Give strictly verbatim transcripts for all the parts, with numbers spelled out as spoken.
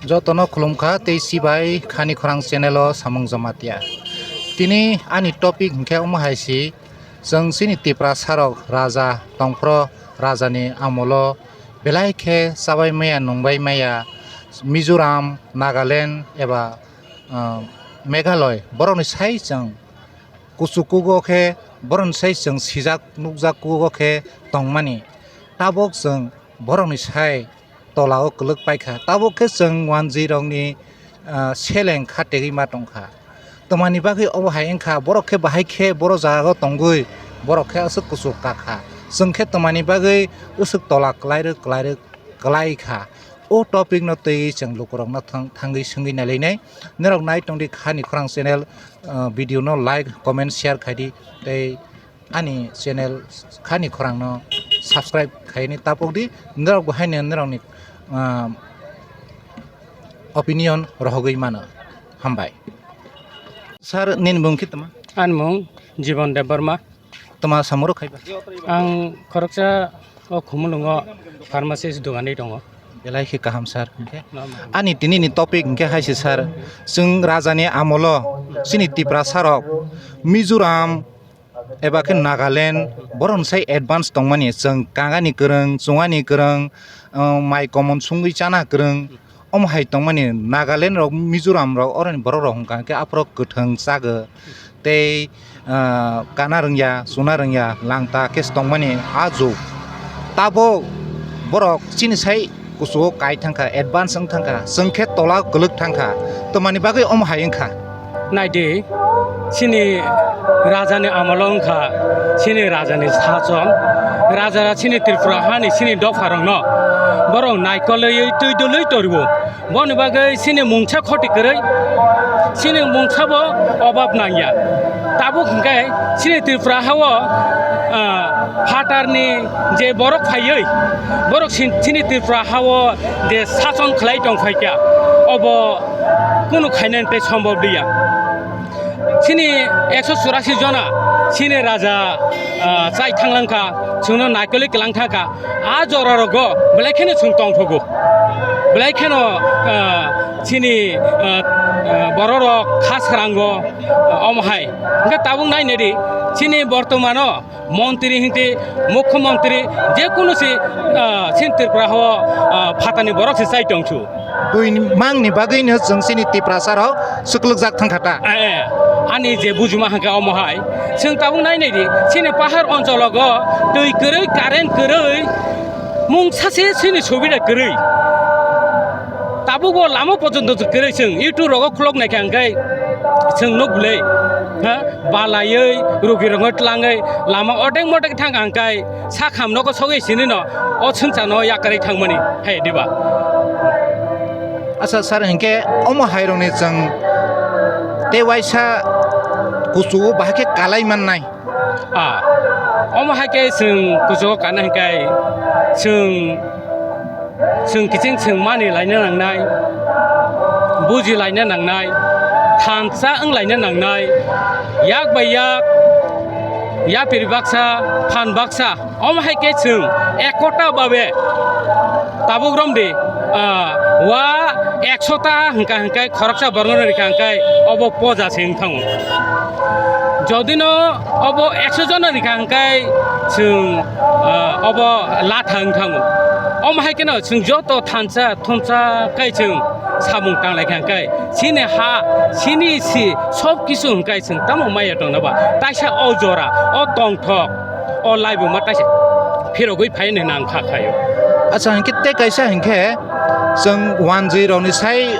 Jotono khulumkha tei sibai Khani Khorang channel o samung Jamatia. Tini ani topic hinkhe omo hai si, chwng chini Tiprasa rok raja tongphro, raja ni amolo belai khe chabai maya nungbai maya Mizoram, Nagaland eba, ah, Meghalaya borok ni sai chwng kuchuk kugo khe borok ni sai chwng sijak nukjak kugo khe tongmani. Tabok chwng borok ni sai tola o kwlwk paikha. Tabok khe chwng wanjwi rokni, ah, seleng kha tegwi ma tongkha. Twmani bagwi obo hai wngkha, borok khe bahai khe boro jaga o tongwi borok khe aswk kuchuk kakha. Chwng khe twmani bagwi aswk tola kwlairwk kwlairwk kwlaikha. O topic no twi chwng lukurokno thang-, thangwi swngwi nailainai. Norok nai tongdi Khani Khorang channel, ah, video no like, comment, share khaidi tei ani channel Khani Khorang no subscribe khaini tapokdi, norok bo haino norokni, ah, opinion rohogwi mano. Hambai. Sir, nini mung khe tama? Ani mung Jibon Debbarma. Tama samoro khaiba? Ang khoroksa o Khumulwngo pharmacist dogani tongo. Belai khe kaham sir. Hinkhe ani tini ni topic hinkhe hai se sir, chwng raja ni amolo chini Tiprasa rok Mizoram eba khe Nagaland borok ni sai advance tongmani, chwng kangani kwrwng, chungani kwrwng, ah, mai komon sungwi chana kwrwng, omo hai tongmani. Nagaland rok, Mizoram rok, oroni borok rok hwnkha khe aphuru kwthwng chago tei, ah, kana rwngya, chuna rwngya, langta khe se tongmani a jug. Tabok borok chini sai kuchugo kai thangkha, advance wng thangkha, chwng khe tola kwlwk thangkha, twmani bagwi omo hai wngkha. Naidi, chini rajani amolo wngkha, chini rajani sason, raja chini Tripura hani chini dopharokno borok naikolwi twi dwlwi toriwo. Boni bagwi chini mungsa khoti kwrwi, chini mungsa bo obab nangya. Tabuk hwnkhe chini Tripura hao, ah, phatarni je borok phaiwi, borok sin-, chini Tripura hao je sason khlai tong phaikha, obo kunu khainani tei sombhob liya. Chini ekso churasi jona chini raja, ah, chai thanglangkha, chwngno naikolwi kwlang thangkha. A jora rogo belai kheno chwng tongthogo, belai kheno, ah, chini, ah, ah, bororok kha srango, ah, omo hai. Hwnkhe tabuk nai naidi, chini bortomano montri hinkhe mukhyamantri je kunu si, ah, chini Tripura hao, ah, phatani borok se chai tongsu. Buini mangni bagwino chwng chini Tiprasa rok swklwkjak thangkha ta. Eh, eh, ani je bujima hwnkhe omo hai, chwng tabuk nai naidi, chini pahar onchologo twi kwrwi, current kwrwi, mungsa se chini subida kwrwi. Tabuk bo lama pojonto kwrwi, chwng YouTube rogo khulok naikha hwnkhe chwng nuk bwlwi, ha, balaiwi, rugi rokno tlangwi, lama odek modek thangkha hwnkhe, sakhamno kosogwi sinino o swngcharno yakarwi thangmani hai diba? Acha sir, hinkhe omo hairokni chwng tei waisa kuchugo bahai khe kalai mannai. Ah, omo hai khe chwng kuchugo kana hinkhe chwng, chwng kiching chwng mani laina nangnai, buji laina nangnai, thansa wng laina nangnai, yak bai yak, yapiri baksa, phan baksa, omo hai khe chwng ekota babe tabuk romdi, ah, wa ekso ta hwnkha hwnkhe khoroksa borokno rikha hwnkhe obo poja se wng thango. Jodino obo ekso jona rikha hwnkhe chwng, ah, obo latha wng thango. Omo hai kheno chwng joto thansa thumsa khe chwng samung tanglaikha hwnkhe chini ha, chini si sob kisu hwnkhe chwng tamo maya tongna ba? Taisa o jora, o tongthok, o laibuma taisa phirogwi phaini nang kha khaio. Acha, hinkhe tei kaisa hinkhe chwng wanjwi rokni sai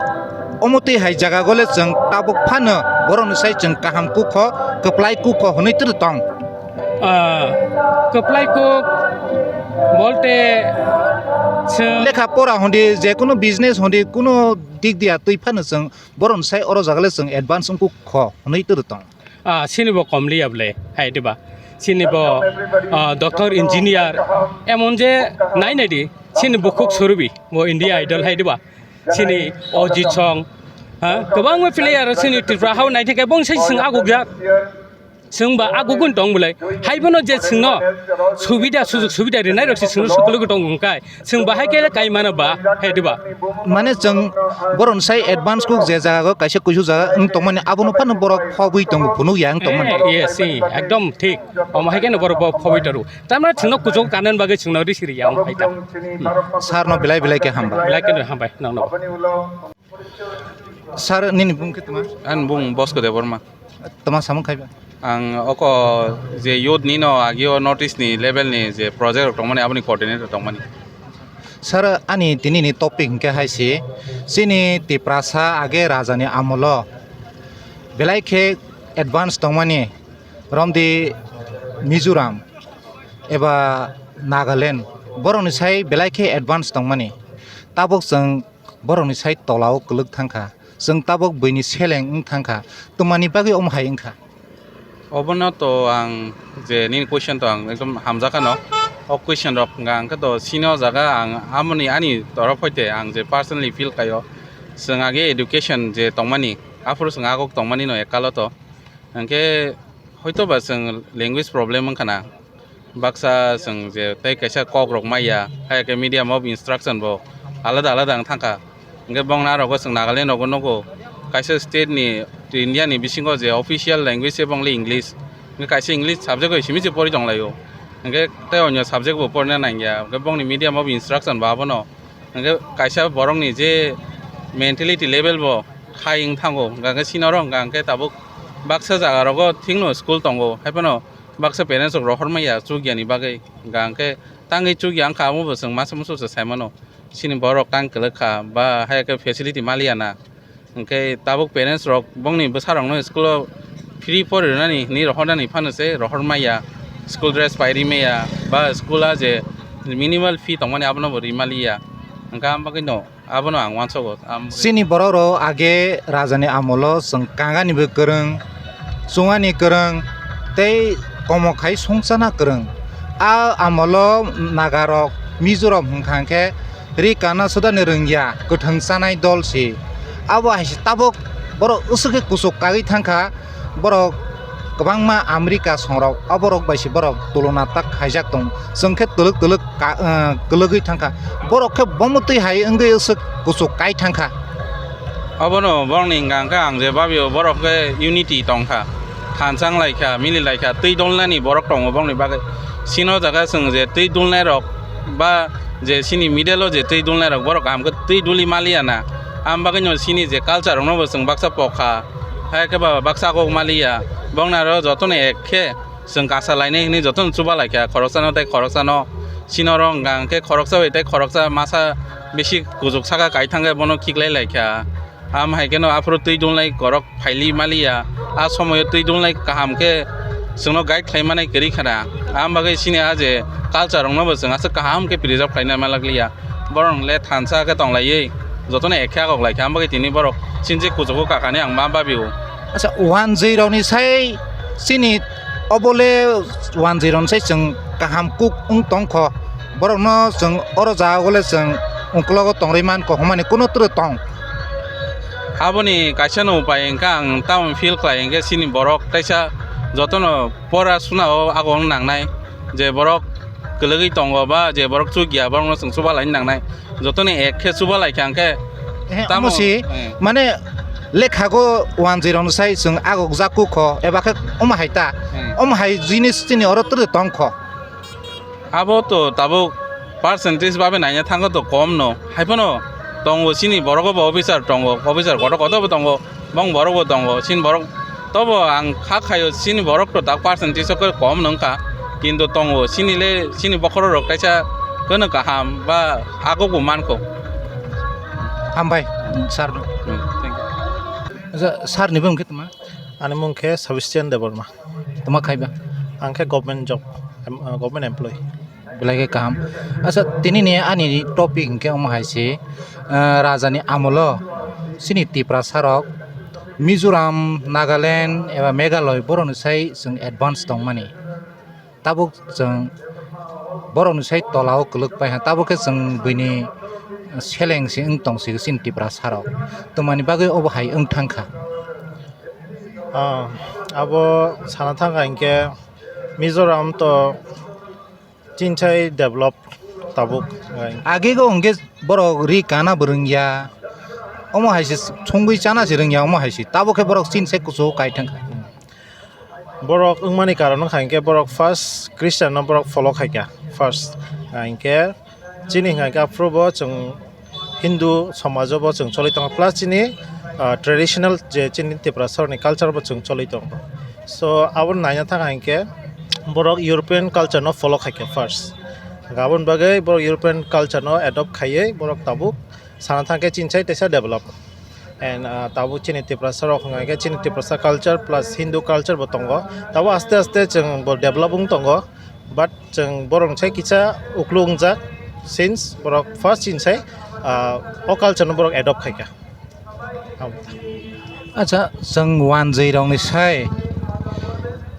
omo twi hai jaga gole chwng tabuk phano borokni sai chwng kaham kukho, kwplai kukho hwnwi twi tong. Ah, kwplai kuk bolte chwng lekha pora hwndi, je kunu business hwndi, kunu dik diya twi phano chwng borokni sai oro jaga le chwng advance wng kukho hwnwi twi tong. Ah, chini bo kom liya bwle, hai diba? Chini bo, ah, doctor, engineer, emon je nai nai di, chini bukhuk Surubi, bo India Idol, hai diba? Chini Ojit Song, ha? Kwbangma player chini Tripura hao naithai khe bongsa chwng agukjak. Chwng ba a gugun tong bolai. Hai bono je chwngno subida, sujug subida rinai rok se chwngno sukuluk tong wngkai. Chwng ba hai khe kai mano ba, hai diba? Mane chwng borokni sai advance kuk je jaga go kaisa kuisu jaga wng tongmani abono phano borok phobwi tongo, phunuk ya wng tongmani. Eh, yes, eh, ekdom thik. Omo hai khe no borok bo phobwi tongo. Tamra chwngno kuchuk kanan bagwi chwngno risi ri ya wng hai ta. Hmm. Sir no belai belai khe hambai. Belai khe no hambai nang no. Sir, nini bung khe tama? Ani bung Bosko Debbarma. Tama samung khai ba? Ang oko je youth ni no agio North East ni level ni je project rok tongmani aboni coordinator tongmani. Sir, ani tini ni topic hwnkhe hai si, chini Tiprasa age raja ni amolo belai khe advance tongmani, romdi Mizoram eba Nagaland borok ni sai belai khe advance tongmani. Tabuk chwng borokni sai tola o kwlwk thangkha, chwng tabuk buini seleng wng thangkha, twmani bagwi omo hai wngkha? Obono to ang je nini question to ang ekdom hamjakha no. O question rok hwnkha hwnkhe to chini o jaga ang amoni ani torof hoite ang je personally feel khaio. Chwng age education je tongmani, aphuru chwng aguk tongmani no ekkalo to. Hwnkhe hoito ba chwng language problem wngkha na. Baksa chwng je tei kaisa kok rok maya, hai khe medium of instruction bo alada alada wng thangkha. Hwnkhe bongni aro chwng Nagaland rogo nugo, kaisa state ni India ni bisingo je official language se bongli English. Hwnkhe kaisa English subject bai simi se pori tonglaio. Hwnkhe tei onyo subject bo porina nangya. Hwnkhe bongni medium of instruction bo abono. Hwnkhe kaisa borokni je mentality level bo high wng thango. Hwnkhe chini oro hwnkha hwnkhe tabuk baksa jaga rogo thikno school tongo. Haiphano baksa parents rok rohor maya chukya ni bagwi, hwnkha hwnkhe tangwi chukya wngkha, amo bo chwng masa musu se sai mano, chini borok tang kwlwk kha ba hai khe facility maliya na, hwnkhe tabuk parents rok bongni bwsa rok no school o free pori rwnani hinwi rohor nani phano se rohor maya, school dress pai ri maya ba school a je minimal fee tongmani abono bo ri maliya, hwnkha am bagwi no. Abono ang uansugo, am-, Chini borok rok age raja ni amolo chwng kangani bo kwrwng, chungani kwrwng, tei komo khai songchana kwrwng. A amolo Naga rok, Mizoram hwnkha hwnkhe ri kana sudani rwngya, kwthwng chanai dol si. Abo hai se tabuk borok aswk khe kuchuk kagwi thangkha. Borok kwbangma America songrok, oborok bai se borok tuluna tak khaijak tong. Chwng khe twlwk twlwk ka-, eh, kwlwgwi thangkha. Borok khe bomo twi hai wngwi aswk kuchuk kai thangkha. Obono borokni hwnkha hwnkhe ang je babio borok khe unity tongkha. Thansa wnglaikha, mililaikha, twi dolnani borok tongo borokni bagwi. Chini o jaga chwng je twi dolnai rok ba je chini middle o je twi dolnai rok borok kaham khe twi duli maliya na. Am bagwino chini je culture rokno bo chwng baksa pokha. Hai khe ba baksa kok maliya. Bongni aro jotono ek khe chwng kasa lainai hinwi jotono chuba laikha khoroksano tei khoroksano. Chini oro hwnkha hwnkhe khoroksa bai tei khoroksa masa bisi kuchuk saka kai thangkhe bono khiklai laikha. Am hai kheno aphuru twi dulnai khorok phaili maliya. A somoyo twi dulnai kaham khe chwngno guide khlai manai kwrwi khana. Am bagwi chini a je culture rokno bo chwng aswk kaham khe preserve khlaina malakliya. Borok le thansa khe tonglaiwi jotono ek khe agok lai kha, am bagwi tini borok chini je kuchugo kakani ang ma babio. Acha, wanjwi rokni sai chini obo le wanjwi rokni sai chwng kaham kuk wng tong kho. Borokno chwng oro jaga o le chwng ungklogo tongri man kho, hwnmani kuno twrwi tong. Aboni kaisa no upai hwnkha ang tamo feel khlai hwnkhe chini borok kaisa jotono pora suna o agok wng nangnai je borok kwlwgwi tongo ba je borok chukya borokno chwng chuba laina nangnai. Jotoni ek khe chuba lai kha hwnkhe. Ehe, tamo omo si, eh. Mane lekhago wanjwi rokno sai chwng agok jak kuk kho, eba khe omo hai ta? Eh. Omo hai jinis chini oro twrwi tong kho. Abo to tabuk percentage babe naina thango to kom no. Hai phano tongo chini borok bo officer tongo, officer kotor kotor bo tongo. Bong borok bo tongo, chini borok tobo ang kha khaio chini borok to tak percentage o kom nung kha, kintu tongo chini le chini bokhorok rok kaisa kono kaham ba aguk bo mankho. Hambai, sir. Hmm, thank you. Acha, sir ni bung khe tma? Ani mung khe Sebastian Debbarma. Tma khai ba? Ang khe government job, em, uh, government employee. Belai khe kaham. Acha, tini ni ani topic hwnkhe omo hai se, ah, raja ni amolo chini Tiprasa rok Mizoram, Nagaland eba Meghalaya borok ni sai chwng advance tongmani. Tabuk chwng borok ni sai tola o kwlwk pai ha, tabuk khe chwng buini seleng se wng tong se chini Tiprasa rok. Twmani bagwi obo hai wng thang kha. Ah, Abo sana thangkha hinkhe Mizoram to chinsai develop tabuk. Age go hwnkhe borok ri kana bo rwngya, omo hai se songwi chana se rwngya, omo hai se tabuk khe borok chinsai kuchuk kai thangkha. Borok wngmani karon wngkha hinkhe borok first Christian no borok follow khaikha first, hinkhe chini hinkhe aphuru bo chwng Hindu somajo bo chwng choli tongo, plus chini, ah, traditional je chini Tiprasa rokni culture bo chwng choli tongo. So, abo naina thang hinkhe borok European culture no follow khaikha first. Aboni bagwi borok European culture no adopt khaiwi borok tabuk sana thangkhe chinsai teisa develop. And, ah, tabuk chini Tiprasa rok hwnkha khe chini Tiprasa culture plus Hindu culture bo tongo. Tabuk aste aste chwng bo develop wng tongo. But chwng borok sai kisa uklu wngjak since borok first chinsai, ah, o culture no borok adopt khaikha. Acha, chwng wanjwi rokni sai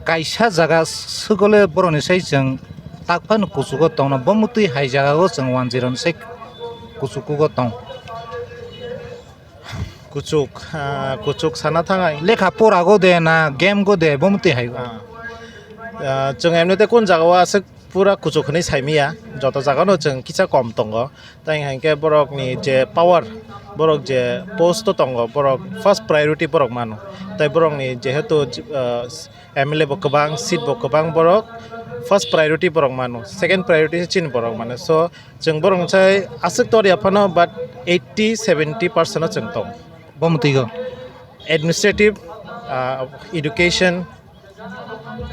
kaisa jaga swkole borokni sai chwng tak phano kuchugo tongno, bo mwtwi hai jagao chwng wanjwi rokni sai kuchukugo tong. Kuchuk, ah, kuchuk sana thang ai. Lekha pora go de na game go de, bo mwtwi hai go? Ah. Ah, chwng emnite kun jagao aswk pura kuchuk hwnwi saimiya, joto jagano chwng kisa kom tongo. Tai hinkhe borokni je power, borok je post o tongo, borok first priority borok mano. Tai borokni jehetu, ah, M L A bo kwbang, seat bo kwbang, borok first priority borok mano, second priority se chini borok mano. So, chwng borok sai aswk tor ya phano, but eighty seventy percent o chwng tong. Bo mwtwi go? Administrative, ah, education,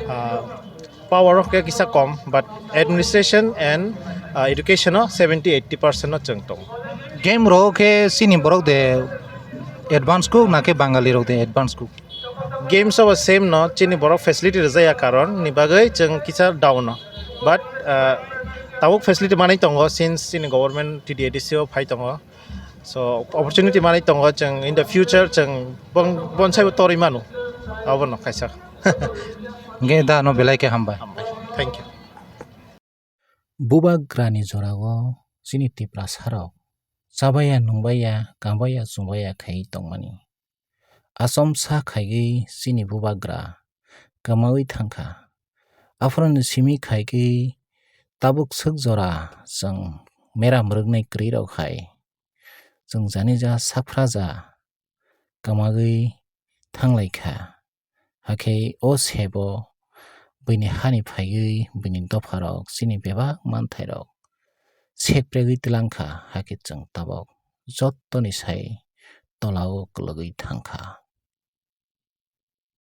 ah, power o khe kisa kom, but administration and, ah, education o seventy eighty percent o chwng tong. Game rok khe chini borok de advance kuk na khe Bangali rok de advance kuk? Games o same no, chini borok facility rwjaya karon ni bagwi chwng kisa down o. But, ah, tabuk facility manwi tongo since chini government T D A D C o phai tongo. So opportunity manwi tongo chwng in the future chwng bong-, bonsai bo torwi mano. Abono kaisa. Hwnkhe da no belai khe hambai. Hambai. Thank you. Bubagrani jorao chini Tiprasarok chabaiya, nungbaiya, kambaiya, chungbaiya khai tongmani. Achomsa khaigwi chini bubagra kwmawi thangkha. Aphuruni simi khaigwi tabuk swk jora chwng mera mwrwknai kwrwirok hai chwng janija saphraja kwmagwi thanglaikha. Hakhe o sebo buini hani phaiwi buini dopharok chini bebak manthairok sekpregwi twlangkha, hakhe chwng tabok jottoni sai tolao kwlwgwi thangkha.